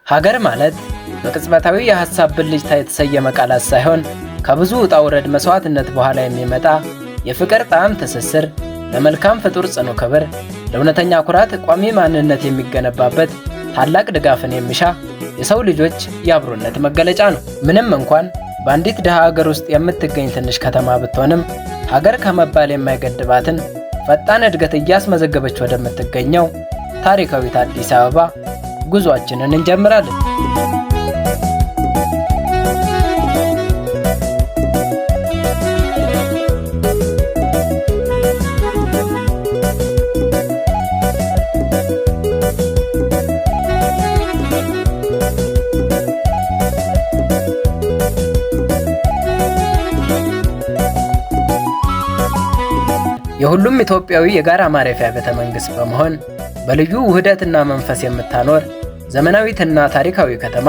ሀገር ማለት በቅጽበታዊ የሐሳብ ብልጭታ የተሰየመ ቃላት ሳይሆን ከብዙ ውጣ ውረድ መስዋዕትነት በኋላ የሚመጣ የፍቅር ጣዕም ትስስር፣ ለመልካም ፍጡር ጽኑ ክብር፣ ለእውነተኛ ኩራት ቋሚ ማንነት የሚገነባበት ታላቅ ድጋፍን የሚሻ የሰው ልጆች የአብሮነት መገለጫ ነው። ምንም እንኳን በአንዲት ድሃ ሀገር ውስጥ የምትገኝ ትንሽ ከተማ ብትሆንም ሀገር ከመባል የማይገድባትን ፈጣን እድገት እያስመዘገበች ወደምትገኘው ታሪካዊት አዲስ አበባ ጉዟችንን እንጀምራለን። የሁሉም ኢትዮጵያዊ የጋራ ማረፊያ ቤተ መንግሥት በመሆን በልዩ ውህደትና መንፈስ የምታኖር ዘመናዊትና ታሪካዊ ከተማ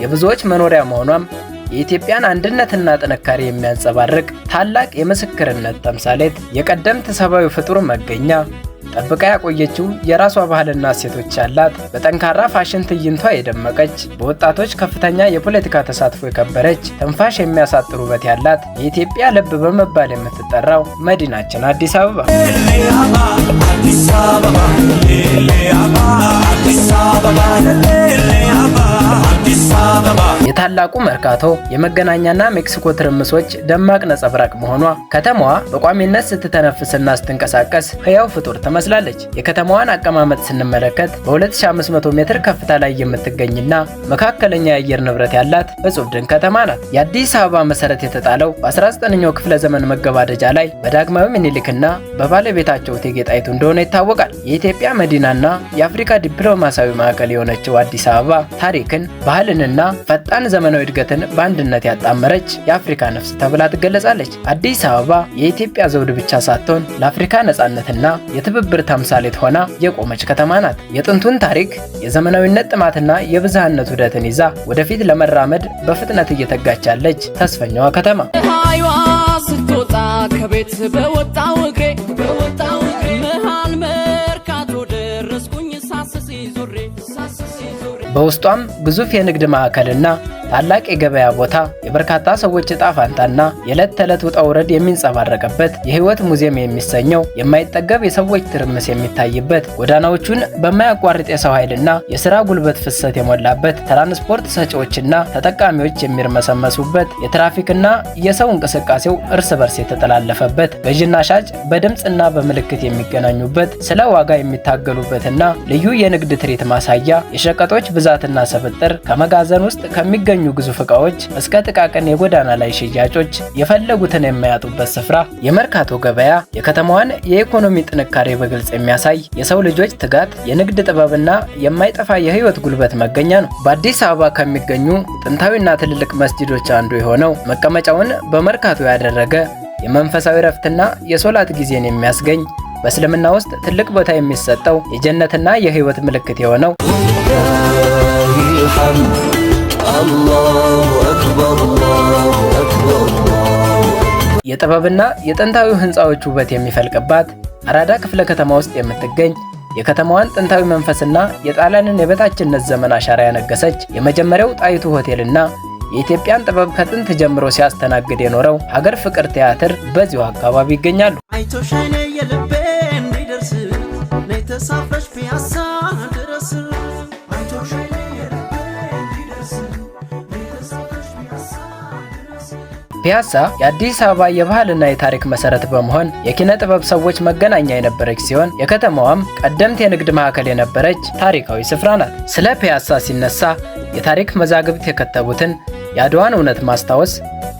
የብዙዎች መኖሪያ መሆኗም የኢትዮጵያን አንድነትና ጥንካሬ የሚያንጸባርቅ ታላቅ የምስክርነት ተምሳሌት፣ የቀደምት ሰብአዊ ፍጡር መገኛ፣ ጠብቃ ያቆየችው የራሷ ባህልና እሴቶች ያላት፣ በጠንካራ ፋሽን ትዕይንቷ የደመቀች፣ በወጣቶች ከፍተኛ የፖለቲካ ተሳትፎ የከበረች፣ ትንፋሽ የሚያሳጥር ውበት ያላት የኢትዮጵያ ልብ በመባል የምትጠራው መዲናችን አዲስ አበባ። የታላቁ መርካቶ የመገናኛና ሜክሲኮ ትርምሶች ደማቅ ነጸብራቅ መሆኗ ከተማዋ በቋሚነት ስትተነፍስና ስትንቀሳቀስ ሕያው ፍጡር ትመስላለች። የከተማዋን አቀማመጥ ስንመለከት በ2500 ሜትር ከፍታ ላይ የምትገኝና መካከለኛ የአየር ንብረት ያላት እጹብ ድንቅ ከተማ ናት። የአዲስ አበባ መሰረት የተጣለው በ19ኛው ክፍለ ዘመን መገባደጃ ላይ በዳግማዊ ምኒልክና በባለቤታቸው እቴጌ ጣይቱ እንደሆነ ይታወቃል። የኢትዮጵያ መዲናና የአፍሪካ ዲፕሎማሲያዊ ማዕከል የሆነችው አዲስ አበባ ታሪክን፣ ባህልንና ፈጣን ዘመናዊ እድገትን በአንድነት ያጣመረች የአፍሪካ ነፍስ ተብላ ትገለጻለች። አዲስ አበባ የኢትዮጵያ ዘውድ ብቻ ሳትሆን ለአፍሪካ ነጻነትና የትብብር ተምሳሌት ሆና የቆመች ከተማ ናት። የጥንቱን ታሪክ፣ የዘመናዊነት ጥማትና የብዝሃነት ውህደትን ይዛ ወደፊት ለመራመድ በፍጥነት እየተጋች ያለች ተስፈኛዋ ከተማ። ፀሐይዋ ስትወጣ ከቤት በወጣው እግሬ በወጣው እግሬ መሃል መርካቶ ደረስኩኝ ሳስስ ዞሬ ሳስስ ዞሬ። በውስጧም ግዙፍ የንግድ ማዕከልና ታላቅ የገበያ ቦታ፣ የበርካታ ሰዎች ዕጣ ፋንታና የዕለት ተዕለት ውጣ ውረድ የሚንጸባረቅበት የሕይወት ሙዚየም የሚሰኘው የማይጠገብ የሰዎች ትርምስ የሚታይበት፣ ጎዳናዎቹን በማያቋርጥ የሰው ኃይልና የሥራ ጉልበት ፍሰት የሞላበት፣ ትራንስፖርት ሰጪዎችና ተጠቃሚዎች የሚርመሰመሱበት፣ የትራፊክና የሰው እንቅስቃሴው እርስ በርስ የተጠላለፈበት፣ ገዥና ሻጭ በድምፅና በምልክት የሚገናኙበት፣ ስለ ዋጋ የሚታገሉበትና ልዩ የንግድ ትርኢት ማሳያ፣ የሸቀጦች ብዛትና ስብጥር ከመጋዘን ውስጥ ከሚገኙ ግዙፍ ዕቃዎች እስከ ጥቃቅን የጎዳና ላይ ሽያጮች የፈለጉትን የማያጡበት ስፍራ የመርካቶ ገበያ የከተማዋን የኢኮኖሚ ጥንካሬ በግልጽ የሚያሳይ የሰው ልጆች ትጋት፣ የንግድ ጥበብና የማይጠፋ የሕይወት ጉልበት መገኛ ነው። በአዲስ አበባ ከሚገኙ ጥንታዊና ትልልቅ መስጂዶች አንዱ የሆነው መቀመጫውን በመርካቶ ያደረገ የመንፈሳዊ ረፍትና የሶላት ጊዜን የሚያስገኝ በእስልምና ውስጥ ትልቅ ቦታ የሚሰጠው የጀነትና የሕይወት ምልክት የሆነው የጥበብና የጥንታዊ ሕንፃዎች ውበት የሚፈልቅባት አራዳ ክፍለ ከተማ ውስጥ የምትገኝ የከተማዋን ጥንታዊ መንፈስና የጣሊያንን የበታችነት ዘመን አሻራ ያነገሰች የመጀመሪያው ጣይቱ ሆቴልና የኢትዮጵያን ጥበብ ከጥንት ጀምሮ ሲያስተናግድ የኖረው ሀገር ፍቅር ቲያትር በዚሁ አካባቢ ይገኛሉ። አይቶሽ አይኔ የልቤ እንዲደርስ ነይ ተሳፍረሽ ፒያሳ ድረስ አይቶሽ አይኔ የልቤ እንዲደርስ ነይ ተሳፍረሽ ፒያሳ ድረስ። ፒያሳ የአዲስ አበባ የባህልና የታሪክ መሰረት በመሆን የኪነ ጥበብ ሰዎች መገናኛ የነበረች ሲሆን የከተማዋም ቀደምት የንግድ ማዕከል የነበረች ታሪካዊ ስፍራ ናት። ስለ ፒያሳ ሲነሳ የታሪክ መዛግብት የከተቡትን የአድዋን እውነት ማስታወስ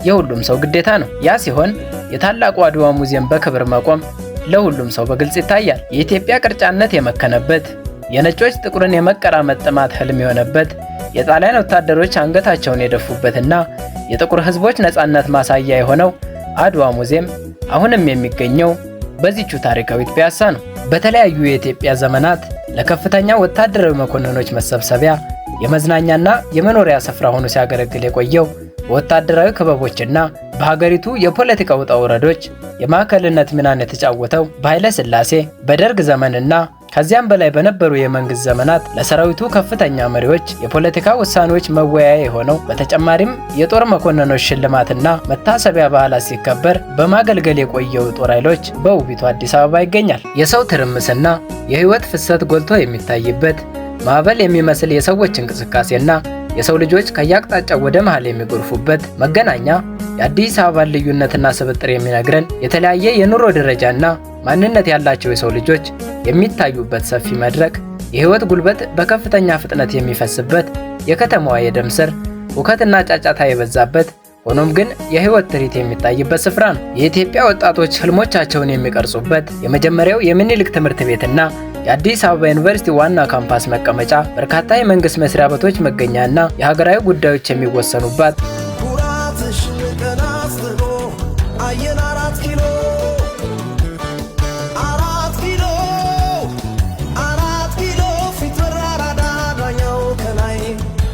የሁሉም ሰው ግዴታ ነው። ያ ሲሆን የታላቁ አድዋ ሙዚየም በክብር መቆም ለሁሉም ሰው በግልጽ ይታያል። የኢትዮጵያ ቅርጫነት የመከነበት፣ የነጮች ጥቁርን የመቀራመጥ ጥማት ህልም የሆነበት፣ የጣሊያን ወታደሮች አንገታቸውን የደፉበትና የጥቁር ሕዝቦች ነጻነት ማሳያ የሆነው አድዋ ሙዚየም አሁንም የሚገኘው በዚቹ ታሪካዊት ፒያሳ ነው። በተለያዩ የኢትዮጵያ ዘመናት ለከፍተኛ ወታደራዊ መኮንኖች መሰብሰቢያ፣ የመዝናኛና የመኖሪያ ስፍራ ሆኖ ሲያገለግል የቆየው በወታደራዊ ክበቦችና በሀገሪቱ የፖለቲካ ውጣ ውረዶች የማዕከልነት ሚናን የተጫወተው በኃይለ ሥላሴ፣ በደርግ ዘመንና ከዚያም በላይ በነበሩ የመንግስት ዘመናት ለሰራዊቱ ከፍተኛ መሪዎች የፖለቲካ ውሳኔዎች መወያያ የሆነው፣ በተጨማሪም የጦር መኮንኖች ሽልማትና መታሰቢያ በዓላት ሲከበር በማገልገል የቆየው ጦር ኃይሎች በውቢቱ አዲስ አበባ ይገኛል። የሰው ትርምስና የህይወት ፍሰት ጎልቶ የሚታይበት፣ ማዕበል የሚመስል የሰዎች እንቅስቃሴና የሰው ልጆች ከየአቅጣጫው ወደ መሃል የሚጎርፉበት መገናኛ፣ የአዲስ አበባን ልዩነትና ስብጥር የሚነግረን፣ የተለያየ የኑሮ ደረጃና ማንነት ያላቸው የሰው ልጆች የሚታዩበት ሰፊ መድረክ፣ የህይወት ጉልበት በከፍተኛ ፍጥነት የሚፈስበት የከተማዋ የደም ስር፣ ሁከትና ጫጫታ የበዛበት፣ ሆኖም ግን የህይወት ትርኢት የሚታይበት ስፍራ ነው። የኢትዮጵያ ወጣቶች ህልሞቻቸውን የሚቀርጹበት የመጀመሪያው የሚኒልክ ትምህርት ቤትና የአዲስ አበባ ዩኒቨርሲቲ ዋና ካምፓስ መቀመጫ፣ በርካታ የመንግስት መስሪያ ቤቶች መገኛና የሀገራዊ ጉዳዮች የሚወሰኑባት፣ ኩራትሽን ቀን አስጥሎ አየን አራት ኪሎ፣ አራት ኪሎ፣ አራት ኪሎ፣ ፊት በር አራዳ ዳኛው ከላይ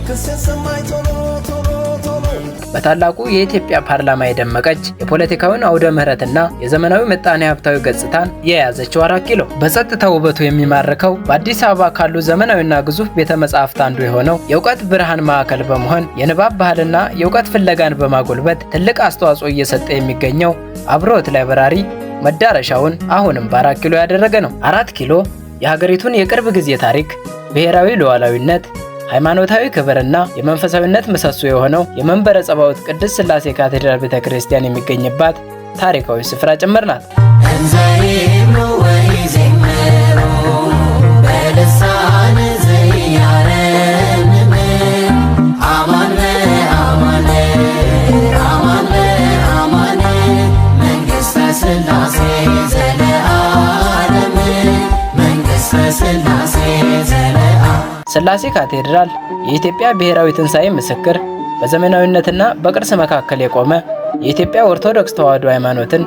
ክሴን ሰማኝ ቶሎ ቶሎ ቶሎ። በታላቁ የኢትዮጵያ ፓርላማ የደመቀች፣ የፖለቲካውን አውደ ምህረትና የዘመናዊ ምጣኔ ሀብታዊ ገጽታን የያዘችው አራት ኪሎ፣ በጸጥታ ውበቱ የሚማርከው፣ በአዲስ አበባ ካሉ ዘመናዊና ግዙፍ ቤተ መጻሕፍት አንዱ የሆነው የእውቀት ብርሃን ማዕከል በመሆን የንባብ ባህልና የእውቀት ፍለጋን በማጎልበት ትልቅ አስተዋጽኦ እየሰጠ የሚገኘው አብርሆት library መዳረሻውን አሁንም በአራት ኪሎ ያደረገ ነው። አራት ኪሎ የሀገሪቱን የቅርብ ጊዜ ታሪክ፣ ብሔራዊ ሉዓላዊነት፣ ሃይማኖታዊ ክብርና የመንፈሳዊነት ምሰሶ የሆነው የመንበረ ጸባዖት ቅድስት ሥላሴ ካቴድራል ቤተ ክርስቲያን የሚገኝባት ታሪካዊ ስፍራ ጭምር ናት። እንዘ ይብሉ ወይዜምሩ በልሳን ዘያረምም አማን በአማን፣ አማን በአማን፣ መንግሥተ ሥላሴ ዘለዓለም፣ መንግሥተ ሥላሴ ዘለዓለም። ሥላሴ ካቴድራል የኢትዮጵያ ብሔራዊ ትንሣኤ ምስክር፣ በዘመናዊነትና በቅርስ መካከል የቆመ፣ የኢትዮጵያ ኦርቶዶክስ ተዋሕዶ ሃይማኖትን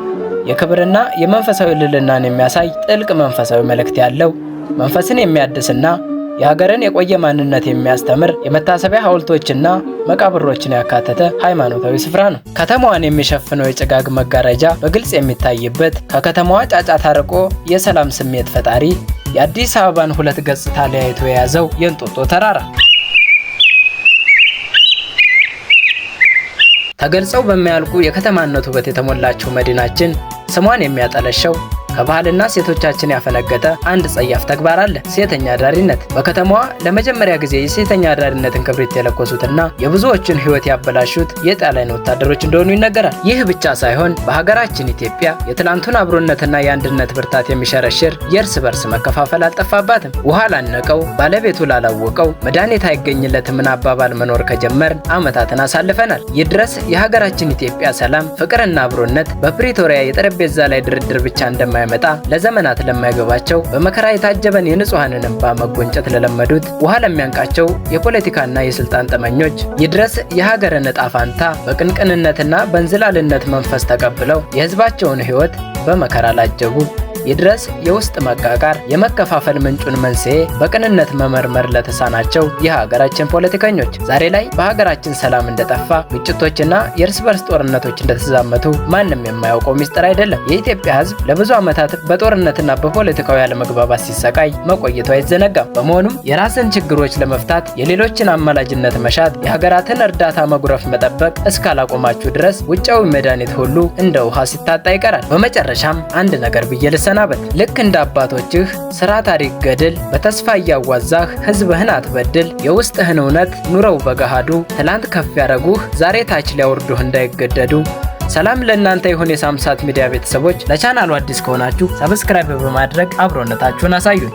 የክብርና የመንፈሳዊ ልዕልናን የሚያሳይ፣ ጥልቅ መንፈሳዊ መልእክት ያለው፣ መንፈስን የሚያድስና የሀገርን የቆየ ማንነት የሚያስተምር፣ የመታሰቢያ ሐውልቶችና መቃብሮችን ያካተተ ሃይማኖታዊ ስፍራ ነው። ከተማዋን የሚሸፍነው የጭጋግ መጋረጃ በግልጽ የሚታይበት፣ ከከተማዋ ጫጫታ ርቆ የሰላም ስሜት ፈጣሪ፣ የአዲስ አበባን ሁለት ገጽታ ለያይቶ የያዘው የእንጦጦ ተራራ፣ ተገልጸው በማያልቁ የከተማነት ውበት የተሞላችው መዲናችን ስሟን የሚያጠለሸው፣ ከባህልና እሴቶቻችን ያፈነገጠ አንድ ጸያፍ ተግባር አለ። ሴተኛ አዳሪነት። በከተማዋ ለመጀመሪያ ጊዜ የሴተኛ አዳሪነትን ክብሪት የለኮሱትና የብዙዎችን ሕይወት ያበላሹት የጣሊያን ወታደሮች እንደሆኑ ይነገራል። ይህ ብቻ ሳይሆን በሀገራችን ኢትዮጵያ የትላንቱን አብሮነትና የአንድነት ብርታት የሚሸረሽር የእርስ በርስ መከፋፈል አልጠፋባትም። ውሃ ላነቀው ባለቤቱ ላላወቀው መድኃኒት አይገኝለትምን አባባል መኖር ከጀመርን ዓመታትን አሳልፈናል። ይድረስ የሀገራችን ኢትዮጵያ ሰላም፣ ፍቅርና አብሮነት በፕሪቶሪያ የጠረጴዛ ላይ ድርድር ብቻ እንደማይመጣ ለዘመናት ለማይገባቸው፣ በመከራ የታጀበን የንጹሐንን እንባ መጎንጨት ለለመዱት፣ ውሃ ለሚያንቃቸው የፖለቲካና የስልጣን ጠመኞች ይድረስ። የሀገርን ዕጣ ፋንታ በቅንቅንነትና በእንዝላልነት መንፈስ ተቀብለው የህዝባቸውን ህይወት በመከራ ላጀቡ ይድረስ። የውስጥ መቃቃር፣ የመከፋፈል ምንጩን መንስኤ በቅንነት መመርመር ለተሳናቸው የሀገራችን ፖለቲከኞች፣ ዛሬ ላይ በሀገራችን ሰላም እንደጠፋ፣ ግጭቶችና የእርስ በርስ ጦርነቶች እንደተዛመቱ ማንም የማያውቀው ሚስጥር አይደለም። የኢትዮጵያ ሕዝብ ለብዙ ዓመታት በጦርነትና በፖለቲካዊ አለመግባባት ሲሰቃይ መቆየቱ አይዘነጋም። በመሆኑም የራስን ችግሮች ለመፍታት የሌሎችን አማላጅነት መሻት፣ የሀገራትን እርዳታ መጉረፍ መጠበቅ እስካላቆማችሁ ድረስ ውጫዊ መድኃኒት ሁሉ እንደ ውሃ ሲታጣ ይቀራል። በመጨረሻም አንድ ነገር ብዬ ልሰናበት። ልክ እንደ አባቶችህ ስራ ታሪክ ገድል፣ በተስፋ እያዋዛህ ህዝብህን አትበድል። የውስጥህን እውነት ኑረው በገሃዱ፣ ትላንት ከፍ ያረጉህ ዛሬ ታች ሊያወርዱህ እንዳይገደዱ። ሰላም ለእናንተ ይሁን። የሳምሳት ሚዲያ ቤተሰቦች፣ ለቻናሉ አዲስ ከሆናችሁ subscribe በማድረግ አብሮነታችሁን አሳዩን።